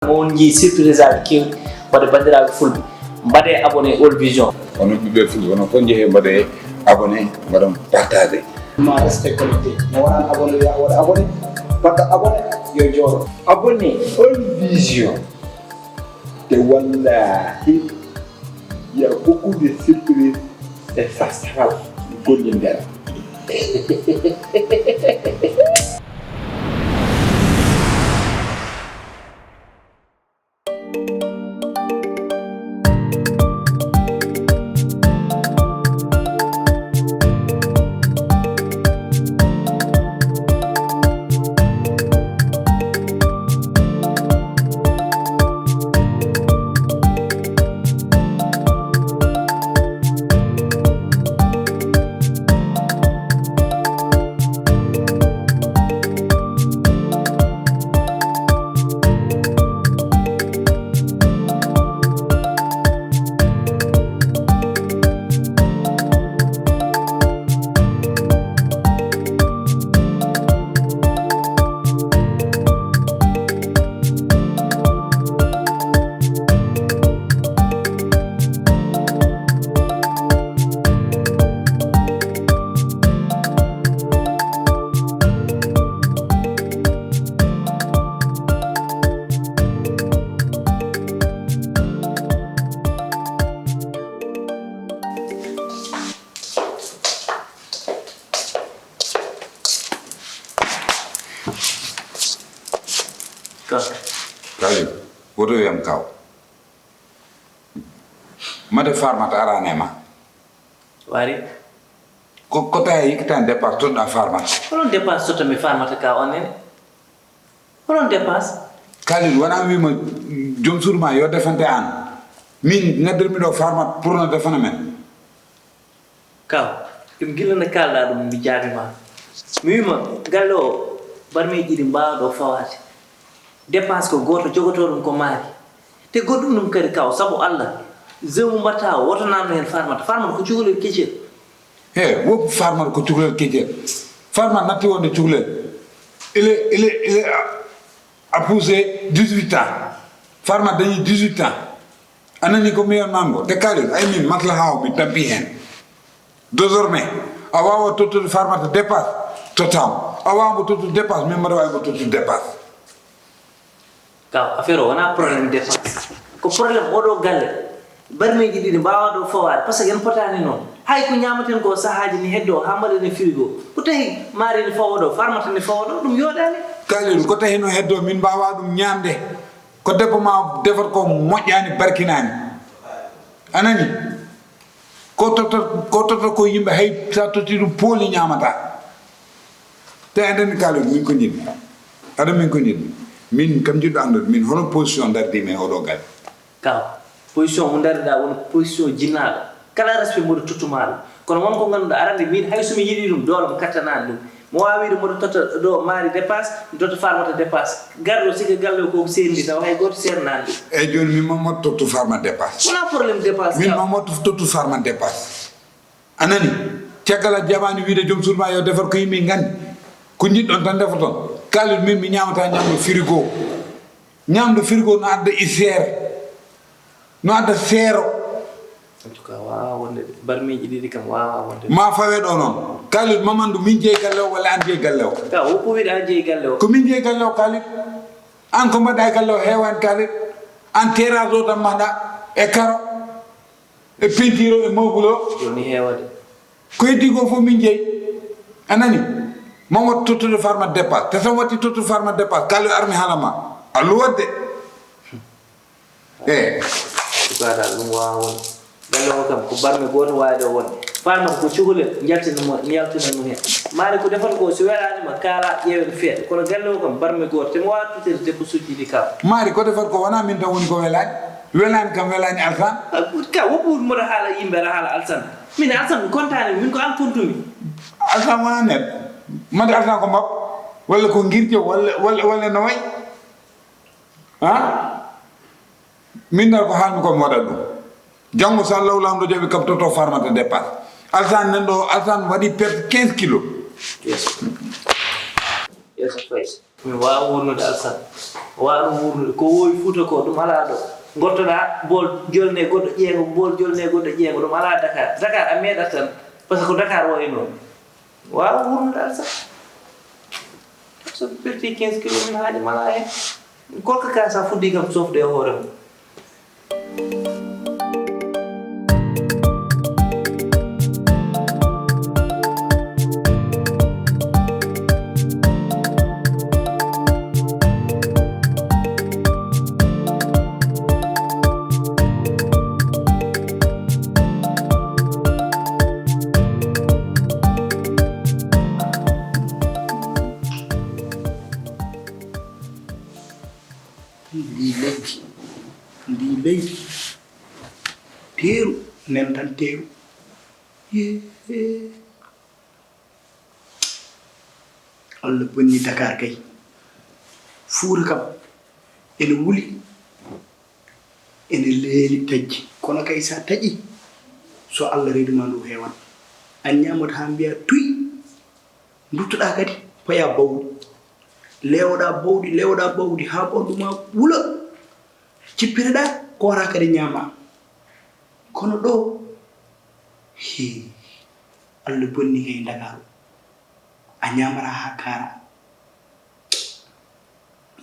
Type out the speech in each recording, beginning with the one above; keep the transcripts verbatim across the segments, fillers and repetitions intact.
Mo on njii surprise aji keewɗi. Waɗde banndiraaɓe fulɓe, mbaɗee abonné All Vision. Onon ɓiɓɓe fulɓe, onon fof njehee mbaɗee abonné, mbaɗon partagé. Ma restez connecté. Mo wonaa abonné, yo waɗ abonné. Mbaɗɗo abonné, yo jooɗo. Abonné All Vision. Te wallaahi, il y a beaucoup de surprises et ça sera gollindere. Kaw. Kalim, woto wiyam kaw. Mate Farmata arani e ma. Wari. Ko, ko tawi yikkitani dépense toɗɗa Farmata. Holon dépense totta mi Farmata ka on nene? Holon dépense? Kalidou, wona wima joom suudu ma yo defante an. Min ngaddirmi ɗo Farmata pour no defana men. Kaw, ɗum gila nde kalɗa ɗum mi jaabima. Mi wima galle o barmeji ɗiɗi mbawa ɗo fawade. Dépense ko goto jogoto ɗum ko maari. Te goɗɗum ɗum kadi kaw, sabu Allah, jeu mo mbatta o, woto nanno hen Farmata. Farmata ko cukalel keccel. He, woppu Farmata ko cukalel keccel. Farmata natti wonde cukalel. Il est, il est, il est à, à pousser dix-huit ans. Farmata dañi dix-huit ans. A nani ko mi wiyatnoo ngo? Te Kalidou, ay min maslaha o mi tampi hen. Désormais, a wawa tottude Farmata dépasse, tottam. A wawa mo tottude dépasse, min mbaɗa wawi mo tottude dépasse. Kaw, affaire o wona problème dépense. Ko problème oɗo galle. Barmeji ɗiɗi mbawa ɗo fawade, parce que en potani noon. Hay ko ñamaten ko sahaji ne heddo, ha mbaɗen e frigo. Ko tahi maari ne fawo ɗo, Farmata ne fawo ɗo, ɗum yoɗani. Kalidou, ko tahi no heddo, min mbawa ɗum ñamde. Ko debbo ma defat ko moƴƴani, barkinani. A nani? Ko totta, ko totta ko yimɓe, hay sa totti ɗum pooli ñamata. Te aɗa anndi Kalidou, min ko njiɗmi. Aɗa min ko njiɗmi. Min kam jiɗɗo anndude, min hono position dardi men oɗo galle. Kaw, position mo darriɗa woni position jinnaaɗo. Kala respect mboɗo tottuma ɗum. Kono won ko ngannduɗaa aɗa anndi min hay so mi yiɗi ɗum, doole mo kattanani ɗum. Mo wawi wiide mboɗo totta ɗo maari dépasse, mi totta Farmata dépasse. Garɗo sikke galle o ko sendi taw hay goto sernani ɗum. Eyyi joni min Mamadou tottu Farmata dépasse. Wona problème dépasse. Min Mamadou tottu Farmata dépasse. A nani? Caggal a jaɓani wiide joom suudu ma yo defar ko yimɓe nganndi. Ko njiɗɗon tan defoton. Kalidou min mi ñamata ñamdu frigo. Ñamdu frigo no adda ulcère. No adda seero. En tout cas, wawa wonde de. Barmeji ɗiɗi kam wawa wonde de. Ma fawe ɗo noon. Kalidou, Mamadou, min jeeyi galle o walla an jeeyi galle o? Ka woppu wiɗa an jeeyi galle o. Ko min jeeyi galle o, Kalidou. An ko mbaɗɗa e galle o heewani, Kalidou. An terrasse o tan mbaɗɗa e karo, e peinture o, e meuble o. Joni heewade. Ko heddi ko fof min jeeyi. A nani? Mamadou tottude Farmata dépasse. Te so watti tottude Farmata dépasse, Kalidou, ar mi haala ma. A luwat de. Eyi. Sukaɗa ɗum wawa won. Galle o kam ko barme goto wawi ɗo won. Farmata ko cukalel, jaltina mo, yaltina mo hen. Maari ko defata ko so welani ma, kaala ƴeewen feeɗa. Kono galle o kam barme goto, te mo wawa tutere debbo sujji ɗi kam. Maari ko defata ko wona min tan woni ko welani. Welani kam welani Alsan. Ka woppu mboɗo haala yimɓe aɗa haala Alsan. Min Alsan mi kontani, min ko an kontumi. Alsan wona neɗɗo. Mande Alsan ko mbab, walla ko girjo, walla, walla, walla no wayi. Ha? Min dal ko haalmi ko mi waɗat ɗum. Janngo so Allah o Laamɗo jaɓi kam toto Farmata dépasse. Alsan nan ɗo, Alsan waɗi perte quinze kilos. Yes. Yes, of course. Min waawa wuurnude alsan. Waawa ɗum wuurnude. Ko wowi Fuuta ko, ɗum alaa ɗo. Ngottoɗaa bool jolne goɗɗo ƴeeŋo, bool jolne goɗɗo ƴeeŋo, ɗum alaa Dakar. Dakar a meeɗat tan. Par ce que ko Dakar wayi noon. Waawa wuurnude alsan. So perti quinze kilos, min haaji mala heen. Gorko ka sa fuɗɗi kam sofde e hoore mum. Ndi leydi, ndi leydi, teeru, nen tan teeru. Yee. Allah bonni Dakar kay. Fuuta kam ene wuli, ene leeli taƴi. Kono kay sa taƴi, so Allah reedima ndu heewan. A ñaamata haa mbiya tuy. Nduttoɗaa kadi, paya bawɗi. Leewoɗaa bawɗi, leewoɗaa bawɗi haa ɓanndu ma wula. Cippineɗaa, koora kadi ñaama. Kono ɗo, hee, Allah bonni kay Ndakaaru. A ñaamata haa kaara.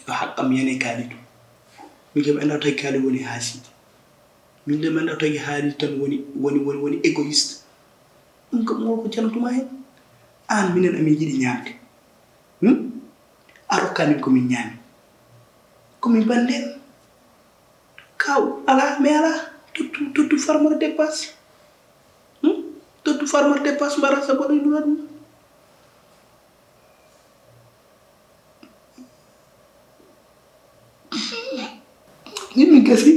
Yo haqqam yane Kalidou. Min kam mi anndaa tawi Kalidou woni haasiiɗo. Min de mi anndaa tawi haali tan woni, woni, woni, woni égoïste. Ɗum kam mo ko janatuma heen. Aan minen amin yiɗi ñaamde. Hmm? A rokka min ko min ñaami. Ko min banden. Kaw, alaa, mi alaa. Tottu, tottu farmata dépasse. Hmm? Tottu farmata dépasse, mbaɗa sa mbaɗa ɗum waɗi. Min mi gasi.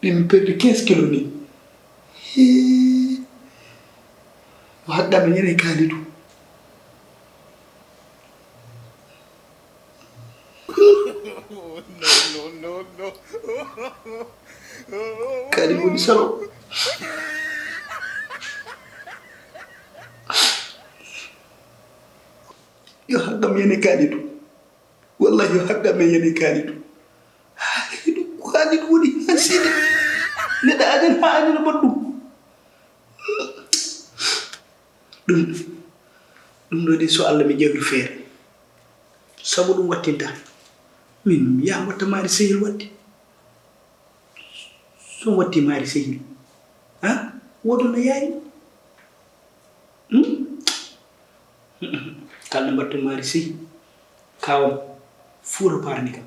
Min mi perdi quinze kilos ni. Hee. Ko haqqam e ñande Kalidou. No, no, no, no. Kalidou woni salo. Yo haqqam yane Kalidou. Wallahi yo haqqam yane Kalidou. Kalidou, Kalidou woni haasiiɗo. Neɗɗo añan haa añana baɗɗum. Ɗum, ɗum ɗo de so Allah mi ƴeewtu feere. Sabu ɗum wattinta. Min mi yaha watta maari sehil waɗde. So mi watti maari sehil. Ha? Woto no yaari. Hmm? Kala mbatta maari sehil. Kawam. Fuura parni kam.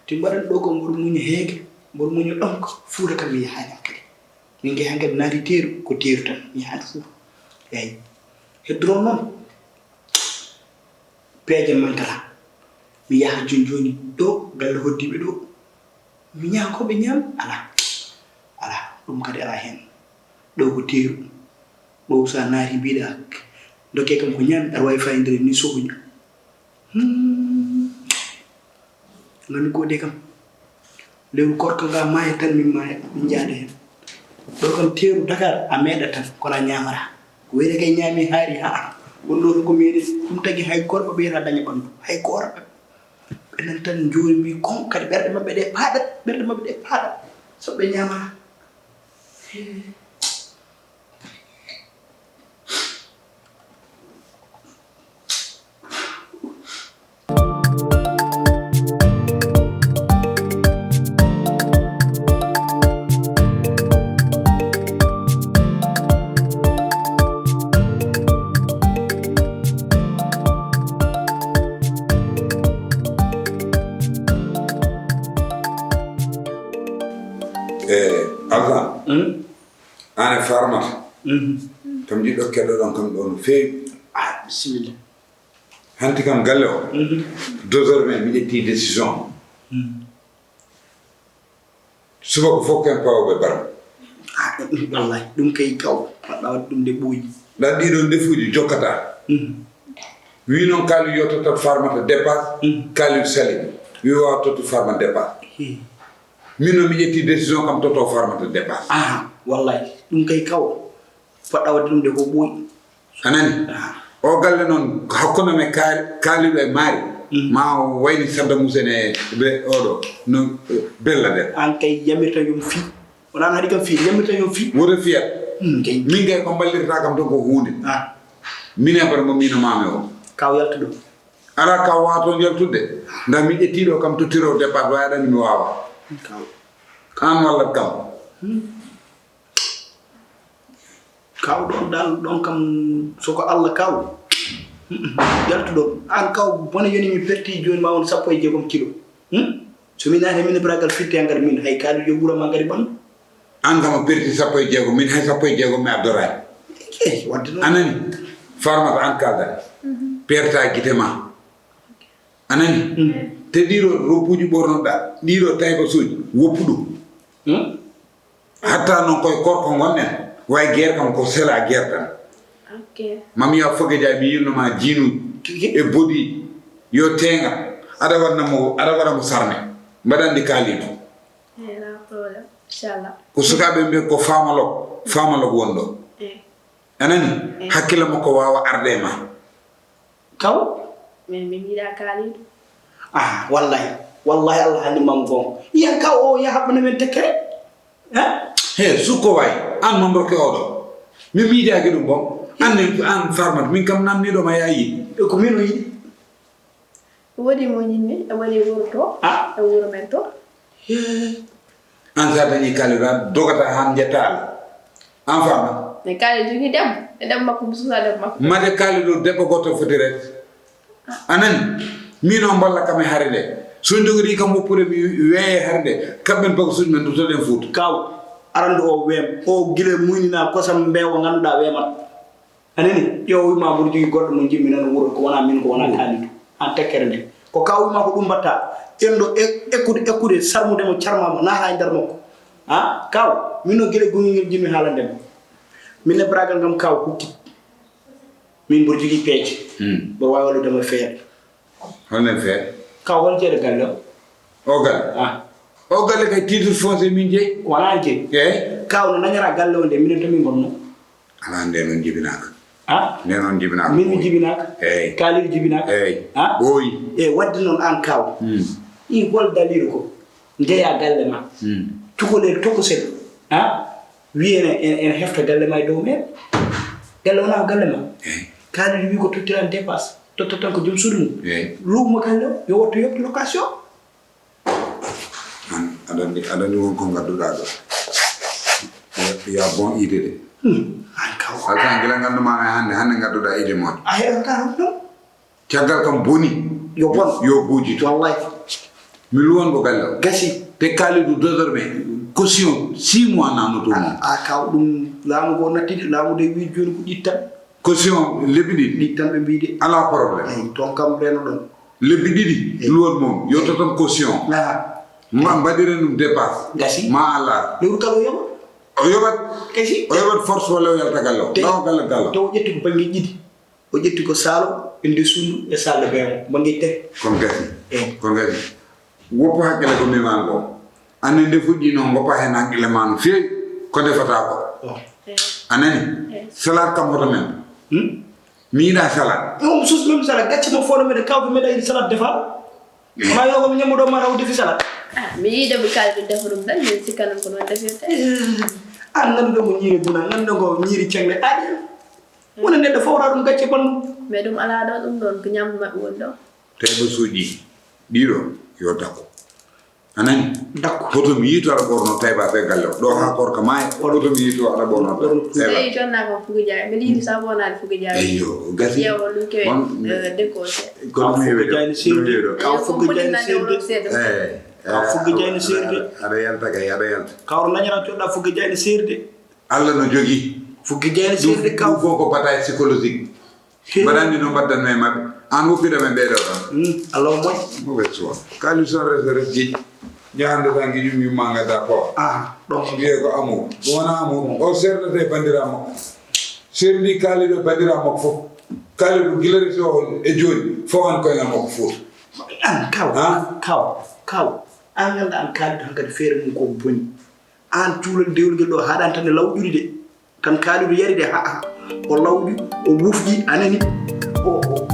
Ti mbaɗan ɗo ko mboɗo muña heege. Mboɗo muña ɗonka. Fuura kam mi yahaani hankadi. Min nge hankadi naati teeru. Ko teeru tan. Mi yahaani fuura. Eyi. Heddoro noon. Peeje man kala. Mi yaha jooni jooni ɗo, galle hoddiiɓe ɗo. Mi ñaama ko ɓe ñaami? Alaa. Alaa. Ɗum kadi alaa heen. Ɗo ko teeru. Ɗo so a naati mbiɗa, dokke kam ko ñaami, aɗa waawi fayndere ni sohuña. Hmm. Nganndu ko de kam. Lewru korka nga maaya tan min maaya, min njaada heen. Ɗo kam teeru Dakar, a meeɗa tan, kono a ñaamata. Ko wiyetee kay ñaami haari, haa. Won ɗo ko meeɗen, ɗum tagi hay gorko ɓeyata daña ɓanndu. Hay gooto. Ɓe nan tan njoori mbi kon, kadi ɓerɗe maɓɓe ɗe paaɗat, ɓerɗe maɓɓe ɗe paaɗat. So ɓe ñaamata. E Allah. Hmm? Aan e Farmata. Mhm. Kam jiɗɗo keɗoɗon kam ɗo no feewi. Ah, bisimilla. Hanti kam galle o. Mhm. Désormais mi ƴetti décision. Mhm. Subaka fof ken pawoɓe barma. Ah, wallahi, ɗum kay kaw. Waɗɗa waɗi ɗum de ɓooyi. Ɗan ɗiɗo ndefuuji jokkata. Mhm. Wi noon Kaliw yo tottat Farmata dépasse. Mhm. Kaliw sali. Wi wawa tottu Farmata dépasse. Hee. Min noon mi ƴetti décision kam toto Farmata dépasse. Aha, wallahi. Ɗum kay kaw. Poɗɗa waɗde ɗum de ko ɓooyi. A nani? Aha. O galle noon, hakkunde men Kaali-, Kaalidu e Maari, ma o wayni Saddam Hussein e be oɗo, no, eh, Bella nder. An kay yamirta yum fii. Wonaa an haɗi kam fii, yamirta yum fii. Woto fiyat. Hmm, kay. Min kay ko mballirta kam toon ko huunde. Ah. Min e hoore mo miino maami o. Kaw yaltu ɗum. Alaa kaw waawa toon yaltude. Ndaa mi ƴettii ɗo kam tottiro départ, waawi aɗa anndi mi waawa. Kaw. An wallat kam. Hmm. Kaw ɗon dal, ɗon kam, so ko Allah kaw. Yaltu ɗon. An kaw, bone yoni mi perti jooni ma won sappo e jeegom kilo. Hmm? So mi naati min bragal fitte hangar min, hay Kaalidu yo ɓura ma ngari ɓandu. An kam a perti sappo e jeegom, min hay sappo e jeegom mi addoraani. Eh, wadde noon. A nani? Farmata an kalda. Perta gite ma. A nani? Hmm. Te ɗiɗo robuuji ɓornoɗa, ɗiɗo taybasuuji, woppu ɗum. Hmm? Hatta noon koye korko ngonɗen, way geer kam ko sela geer tan. Ok. Mami ya foge jay mi yilno ma jiinu e bodi yo tenga. Aɗa waɗna mo, aɗa waɗa mo sarme. Mbaɗan ɗi Kaalidu. Eh, no problème. Inchallah. Ko sukaaɓe mbiya ko famalok, famalok wonɗo. Eh. A nani? Eh. Hakkille makko waawa arde e ma. Kaw? Min, min yiɗa Kaalidu. Ah, wallahi. Wallahi Allah haalni ma goonga. Yiyan kaw o yaha haɓɓana men tekkere. Ha? He, sukko waay. An noon rokke oɗo. Mi miijaaki ɗum boom. An ne, an Farmata, min kam namniiɗo ma yaa yiɗi. E ko min o yiɗi? Woodi mo njiɗmi, e woodi wuro to, ah, e wuro men to. He. An sa dañi Kaalidu tan, dogata han jetta Allah. An faama? Mais Kaalidu jogii debbo, e debbo makko mi suusa debbo makko. Mate Kaalidu debbo gooto foti rek. A nani? Min o mballa kam e hare nde. So jogori kam woppude mi weeye hare nde. Kamɓen bako suuji men dutoɗen Fuuta. Kaw, arandu o weem. O gila muynina kosam mbeewa ngannduɗaa weemat. A nani? Ƴeew ma mboɗo jogii goɗɗo mo njiɗmi nan wuro, ko wonaa min, ko wonaa Kaalidu. An tekkere nde. Ko kaw wima ko ɗum mbatta. Enɗo e-, ekkude, ekkude, sarmude mo, carma mo, naata e nder makko. Ha? Kaw, min noon gila gongel ngel njiɗmi haalande mo. Min e bragal ngam kaw hukkit. Min mboɗo jogii peeje. Hmm. Mboɗo waawi wallude mo e feere. Hol men feere? Kaw, hol jeeɗa galle o? O galle? Ah. O galle kay titre foncier min jeyi. Wonaa jeyi. Eey. Kaw no dañata galle o nde, minen to min ngonno. Alaa, ndeen on jibinaaka. Ah? Ndeen on jibinaaka. Min mi jibinaaka? Eey. Kaalidu jibinaaka? Eey. Ah? Ɓooyi. E waɗde noon aan kaw. Hmm. Ɗi hol daliilu ko njeyaa galle ma? Hmm. Cukalel tokosel. Ah? Wii ene, ene, ene hefta galle ma e dow mum. Galle wonaa ko galle ma. Eey. Kaalidu wii ko tottiran dépasse. Totta tan ko joom suudu mum. Eey. Luumo galle o, yo wattu yoɓde location. An, aɗa anndi, aɗa anndi won ko ngadduɗaa ɗo. Ya, ya bon idée de. Hmm, an kaw. Alsan, gila nganndu-maa men hannde, hannde ngadduɗaa idée moƴƴo. A heɗotaa ɗum ɗum? Caggal kam boni. Yo bon. Yo buuji to. Wallahi. Mi luwan ko galle o. Gasi. Te Kaalidu désormais, caution six mois naano to mum. A, a kaw ɗum laamu ko natti de, laamu de wi jooni ko ƴittan. Caution lebbi ɗiɗi. Ɗi tan ɓe mbiy de. Alaa problème. Eyi, toon kam reno ɗon. Lebbi ɗiɗi, eyi, luwal mum, yotto tan caution. Aha. Ma mbaɗiren ɗum dépasse. Gasi. Ma ala. Lewru kala o yoɓa. O yoɓat. Gasi. O yoɓat force walla o yalta galle o. Te, law galle galle. Te o ƴetti ko bannge ɗiɗi. O ƴetti ko saalo, inde suudu e salle de bain o. Bannge tati. Kon gasi. Eyi. Kon gasi. Woppu hakkille ko mbiimaa ko. Anne nde fuɗɗii noon, ngoppa heen hakkille maa no feewi, ko ndefataa ko. Oh. A nani? Eh. Salade kam hoto men. Hmm? Mi yiɗaa salade. Ɗum sus même salade, gacce mo fooɗo meɗen kawto meɗa yiɗi salade defa. Eh. Ma yo ko mi ñammuɗo ma taw defi salade. Ah, mi yiɗo mi kala ɗum defa ɗum ɗan, min sikka non ko noon defirte. Eh, an nan ɗo mo ñiiri buna, nan ɗo ko ñiiri ceŋle. Aɗi. Wona neɗɗo fowra ɗum gacce ɓanndu. Mais ɗum alaa ɗo, ɗum ɗoon ko ñamdu maɓɓe woni ɗo. Taybasuuji ɗiɗo yo dakko. A nani? Dakko. Hoto mi yiito aɗa ɓorno taybaas e galle o. Ɗo haa koorka maaya, hoto mi yiito aɗa ɓorno taybaas. Eyi, jonna ko Fuga Jaay. Mbiɗa yiɗi sa wonaade Fuga Jaay. Eyyo, gasi. Ƴeewa ɗum ke, eh, décoché. Ko ɗum heewi ɗo. Ɗum heewi ɗo. Kaw Fuga Jaay no seerde. Eyi. Kaw Fuga Jaay no seerde. Aɗa yalta kay, aɗa yalta. Kaw dañata coɗɗa Fuga Jaay no seerde. Allah no jogii. Fuga Jaay no seerde kaw. Ɗum ko bataille psychologique. Mbaɗa anndi no mbaɗdanno e maɓɓe. Aan woppiɗo men ɓeeɗo ɗon. Hmm, Allah o moƴƴi. Mauvaise foi. Kaalidu son rese res jeji. Jahande tan ngi yum yumma ngadda ko. Ah, ɗon ko wiyee ko amour. Ɗum wonaa amour. O seerdata e banndiraaɓe makko. Seerndi Kaalidu e banndiraaɓe makko fof. Kaalidu gila resi o e jooni, fof an koyngal makko fof. An kaw, ah? Kaw, kaw. An ngannda an Kaalidu hankadi feere mum ko boni. An cuulal dewol ngel ɗo haɗan tan e law ƴuuri de. Tan Kaalidu yari de, ha, ha. O lawƴi, o wufƴi, a nani? O, o.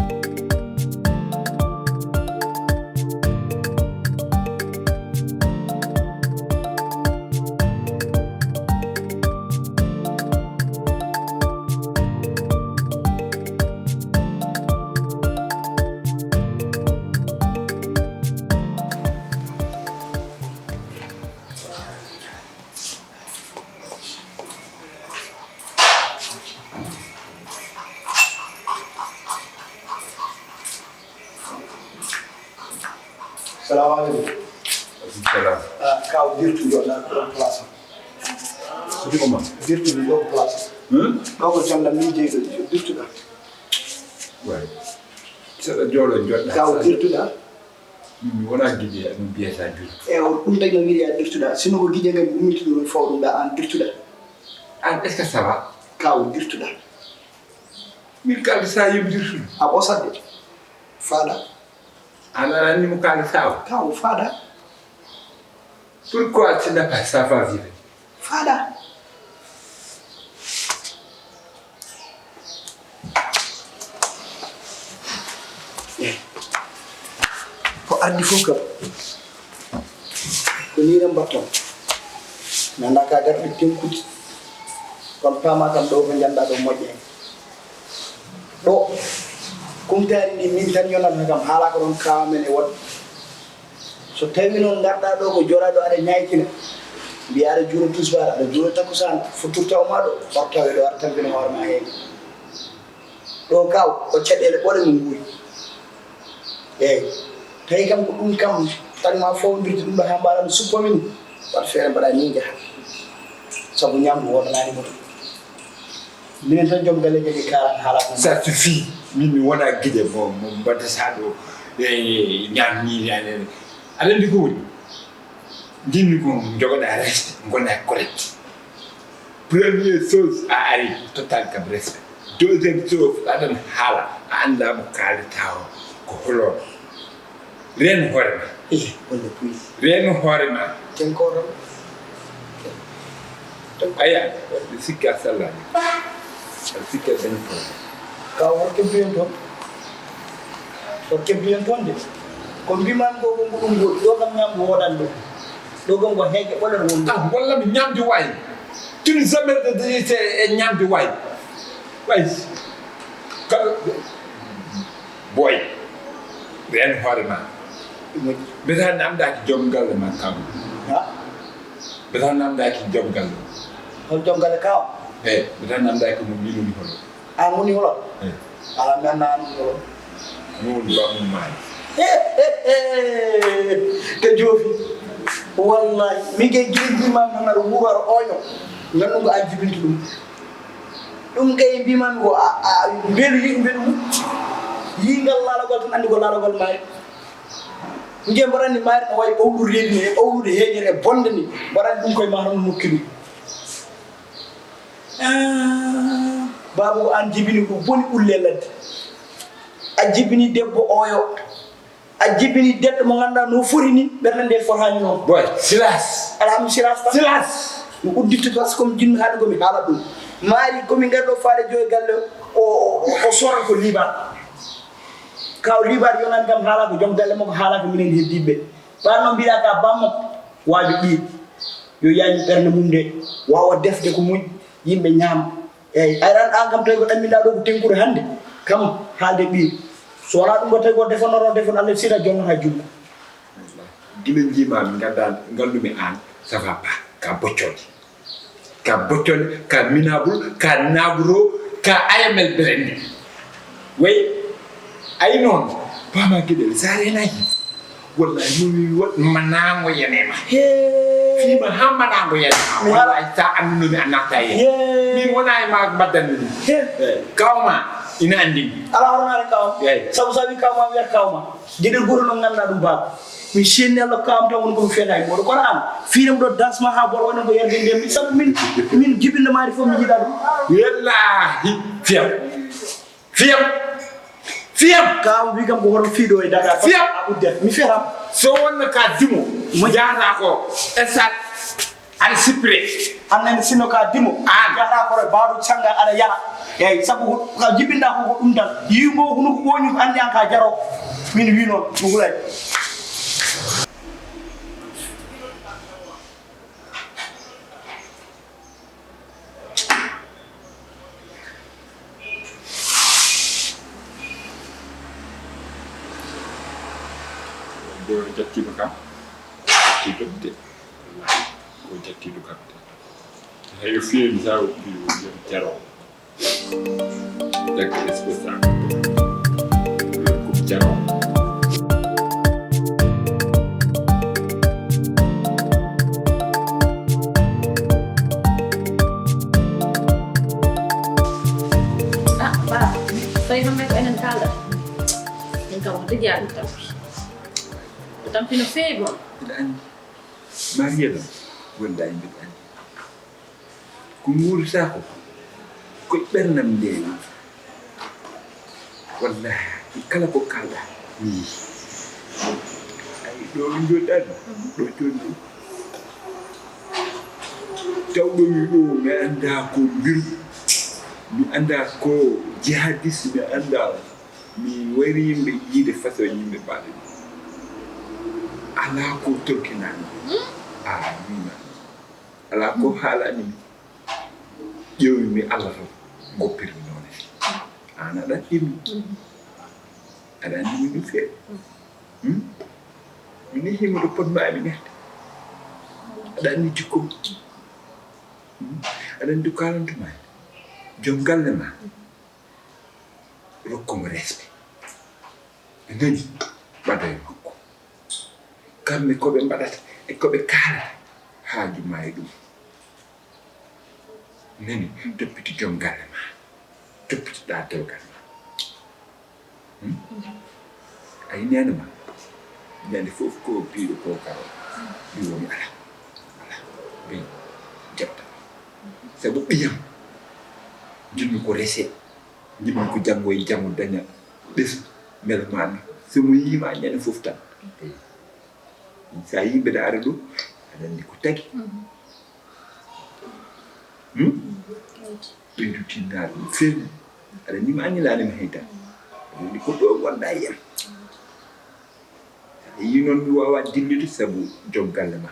Salamu aleykum. Aleykum salam. Ah, kaw dirtu joɗɗa ɗo ko place am. Ko ɗum ma? Dirtu ɗo ko place am. Hmm? Ɗo ko jalla min jeyɗo dirtuɗa. Way. Saɗa jooɗo joɗɗa. Kaw dirtuɗa. Min mi wona giɗe no mbiyata dirtu. E o ɗum tagi no wiya dirtuɗa. Sino ko giɗe ngam ummituɗo ɗum faw ɗum ɗa an dirtuɗa. An est-ce que ça va? Kaw dirtuɗa. Min kalde sa yimdirtude. A ɓosat de. Faaɗa. An a anndi mo kalde sa o? Kaw faaɗa. Pourquoi tu n'as pas savoir vivre? Faaɗa. Eh. Ko ardi fof kam. Ko nii tan mbatton. Mi anndaa ka garɗi tenkuɗi. Kono paama kam ɗo ko njanndaa ɗo moƴƴa. Ɗo kumtaari ndi min tan yonata kam, haala ko ɗon kawa men e woɗɓe. So tawi noon ngarɗaa ɗo ko jooɗaa ɗo aɗa ñaykina, mbiyaa aɗa juula tusbaar, aɗa juula takkusaan, fottirta o maa ɗo, ɓortawe ɗo aɗa tampina hoore maa heen. Ɗo kaw, ko caɗeele ɓole mo nguuri. Eeyi, tawi kam ko ɗum kam, tan ma fowondirde ɗum ɗo haa mbaɗa no suppo min, waɗ feere mbaɗa ni njaha. Sabu ñamdu wodanaani mo ɗum. Minen tan joom galle jogii kalan haala ko. Ça suffit. Min mi wona gide mo, mo mbaddata ɗo, e ñaam ni, yani. Aɗa anndi ko woni? Jinni ko jogoɗa respect, gona correct. Première chose, a ari total kam respect. Deuxième chose, aɗan haala, a annda mo kaalata o, ko holo. Reen hoore ma. Eh, walla puy. Reen hoore ma. Tenkoro. Aya, mi sikka sallani. Aɗa sikka ben ko. Ka o kebbi en toon. O kebbi en toon de. Ko mbiman ko ko ɗum ɗo kam ñamdu woɗan ɗo. Ɗo kam ko heege ɓolen won. Ah, walla mi ñamdi wayi. Tun jamais de de e ñamdi wayi. Wayi. Ka boy. Reen hoore ma. Mbeta namdaki joom galle ma kam. Ha? Mbeta namdaki joom galle. Hol joom galle kaw? Eh, mbeta namdaki mo milumi holo. A woni holo? Eh. Ala mi annaa an woni holo. Min woni bamum maani. He, he, he. Te joofi. Wallahi, mi ke giri ma nan ar wuro ar oño. Nganndu ko a jibinti ɗum. Ɗum kay mbiman ko a, a, mbeɗu yiɗi mbeɗu mum. Yii ngal laalagol tan anndi ko laalagol maari. Nge mbaɗa anndi maari no wayi ɓawlude reedi ni, e ɓawlude heeñere e bonde ni. Mbaɗa anndi ɗum koye ma tan nokki ɗum. Ah, baabu ko aan jibini ko boni ulle ladde. A jibini debbo oyo. A jibini debbo mo ngannduɗaa no foti ni, ɓernde nde fotaani noon. Boy, silas. Alhamdu silas tan. Silas. Mi udditto par ce que ko mi jinmi haalde ko mi haala ɗum. Maari ko min ngari ɗo faade joyi galle o, o, o soran ko liibar. Kaw liibar yonani kam haala ko joom galle makko haala ko minen heddiiɓe. Ɓaar noon mbiɗa ka bammo waajo ɓiir. Yo yaañu ɓernde mum nde waawa defde ko moƴƴi yimɓe ñaama. Eeyi, aran aan kam tawi ko ɗamminɗaa ɗo ko tenkude hannde, kam haalde ɓiir. So wonaa ɗum ɗo tawi ko defannoɗo defon Allah sina jonnata junngo. Gila njiimaa mi nganndaa nganndu-mi aan, ça va pas, ka boccooɗe. Ka boccooɗe, ka minable, ka nagro, ka A M L blende. Way, ayi noon, paama geɗel, so a reenaaki. Wallahi, mi wi, wa-, ma naango yene ma. Hee. Fii ma haa ma naango yene ma. Mi hala- Wallahi, sa annduno mi annata yene. Hee. Min wona e ma mbaddani ɗum. Hee. Eh, kawma, ina anndi mi. Ala hono naane kawma. Eey. Sabu sa wi kawma, wiyata kawma. Geɗel gooto noon ngannduɗaa ɗum baaba. Mi seenni Allah kawam tan woni ko mi fiyata e mooɗo. Kono aan, fiiram ɗo dasma haa bor woni ko yerde ndiyam. Sabu min, min jibinɗo maari fof mi yiɗaa ɗum. Wallahi, fiyam. Fiyam. Fiyam. Ka wi kam ko hoto fiiɗo e Dakar. Fiyam. A uddat. Mi fiyata. So wonno ka dimo. Mo jahata ko. Esat. Aɗa sippire. An nani sinno ka dimo. An. Jaɗa koro baɗo canga aɗa yara. Eyyi, sabu ko ka jibinɗa ko, ko ɗum tan. Yimɓe o hunuko ɓooñi ko andi an ka jaro. Min wi noon, mo hulay. Ɗo jattiima kam, jattiiɗo de. Ko jattiiɗo kam de. Hay o fiyeemi sa o ɓiyo jom jaro. Dakka responsable. Ko jaro. Ah, ba, tawi noon ko enen kaalɗa. Min kam, wax dëgg Yàlla, mi tampi. Mi tampi no feewi moom. Mbiɗa anndi. Mariela, wallahi mbiɗa anndi. Ko nguurata ko, ko e ɓernam ndewi. Wallahi, kala ko kaalɗa, mi yiyi. Ay, ɗo min njooɗɗaa ɗo, ɗo jooɗi. Tawɗo mi ɗo, mi anndaa ko mbiru, mi anndaa ko jihadiste, mi anndaa, mi wayri yimɓe yiide façon yimɓe mbaɗa ni. Alaa ko torkinaani. A wiima. Alaa ko haalani mi. Ƴeewi mi Allah tan, goppirmi noone. Aan aɗa anndi mi. Aɗa anndi mi no feewi. Hmm? Mi nehii mo ɗo potmaa mi nehde. Aɗa anndi jikko. Hmm? Aɗa anndi ko kaalantuma e joom galle ma. Rokku mo respect. A nani? Ɓado e makko. Kamɓe ko ɓe mbaɗata e ko ɓe kaalata, haaju ma e ɗum. Nani, toppito joom galle ma. Toppitoɗaa dewgal ma. Hmm? A yini ane ma? Ñande fof ko piiɗo ko karo. Ɗum woni ala. Ala. Ɓe jaɓta. Sabu ɓiyam. Jinmi ko rese. Jinmi ko janngo e janngo daña ɓesngu. Mbele ma andu. So mo yiima ñande fof tan. Eyi. Sa yii mbeɗa ara ɗo, aɗa anndi ko tagi. Hmm? Ɓeydu tinnaade no feewi. Aɗa anndi mi anndilaani mi hay dara. Aɗa anndi ko ɗo ngonɗa e yam. Sa yii noon mi waawaa dillude sabu joom galle ma.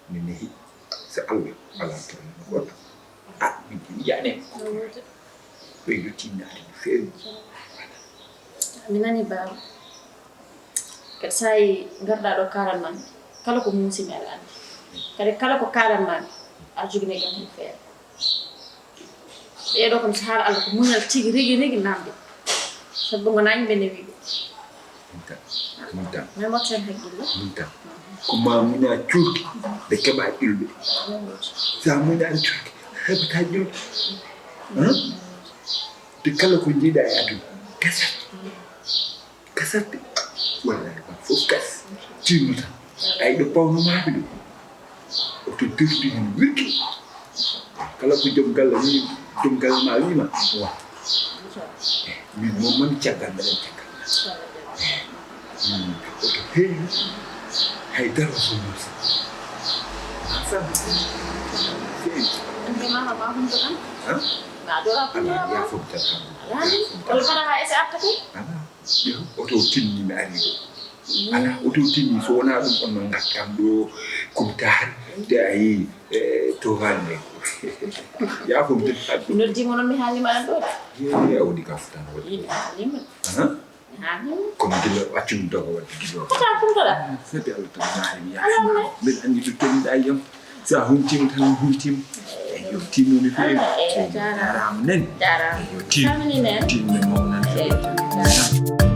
Mi nehi. So Allah alaa tan mi goɗɗo. Ah, min de mi yiyaani. Ɓeydu tinnaade no feewi. Mi nani baaba. Kadi so a yii ngarɗaa ɗo kaalan maa mi, kala ko muusimi aɗa anndi. Kadi kala ko kaalan maa mi, aɗa joganii kam heen feere. Ɓee ɗoo kam so haala Allah ko muñal tigi rigi rigi namde. Sabu ngo nañi ɓe newi ɓe. Ɗum tan, ɗum tan. Min mbotten hakkille. Ɗum tan. Ko ma muña cuurki, ɓe keɓa ƴulɓe. Sa muñaani cuurki, heɓata ƴulɓe. Hein? De kala ko njiiɗa e aduna, gasat. Gasat de. Wallahi, ma fof gas. Tinno tan. Ay ɗo pawno maaɓe ɗo. Oto dirti hen wirki. Kala ko joom galle wi, joom galle ma wima, wa. Eh, min moom man caggal mbeɗen caggal. Eh, min oto heewi hay dara so musa. Ensemble. Feewi. Ɗum de mama ma hunde tan. Hein? Ma dora ko ala, dora ya ma. Fof tan. Alani, wala fana ha ese arta kay. Ala. Yo, oto tinni mi ari ɗo. Ala, oto tinni so wonaa ɗum on no ngattam ɗo kumtaari. De a yii, eh, to haalde. Yaa fof mi noddi mo noon mi haalnima aɗa ɗo. Ye, ye, a woni ka futan waɗi. Yimɓe haalnima. Aha. Mi haalnima. Kono gila accumi dogo waɗde gila. Kota kumtoɗa. Sabi Allah tan maari mi yaafima. Mbeɗa anndi ɗo tolniɗa yam. Sa huntima tan mi huntima. Eyo, tinno no feewi. Ah, eyo, jaaraama. Jaaraama nani. Jaaraama. Eyo, tinno. Salmini nani. Tinno mawnan. Eyo, jaaraama.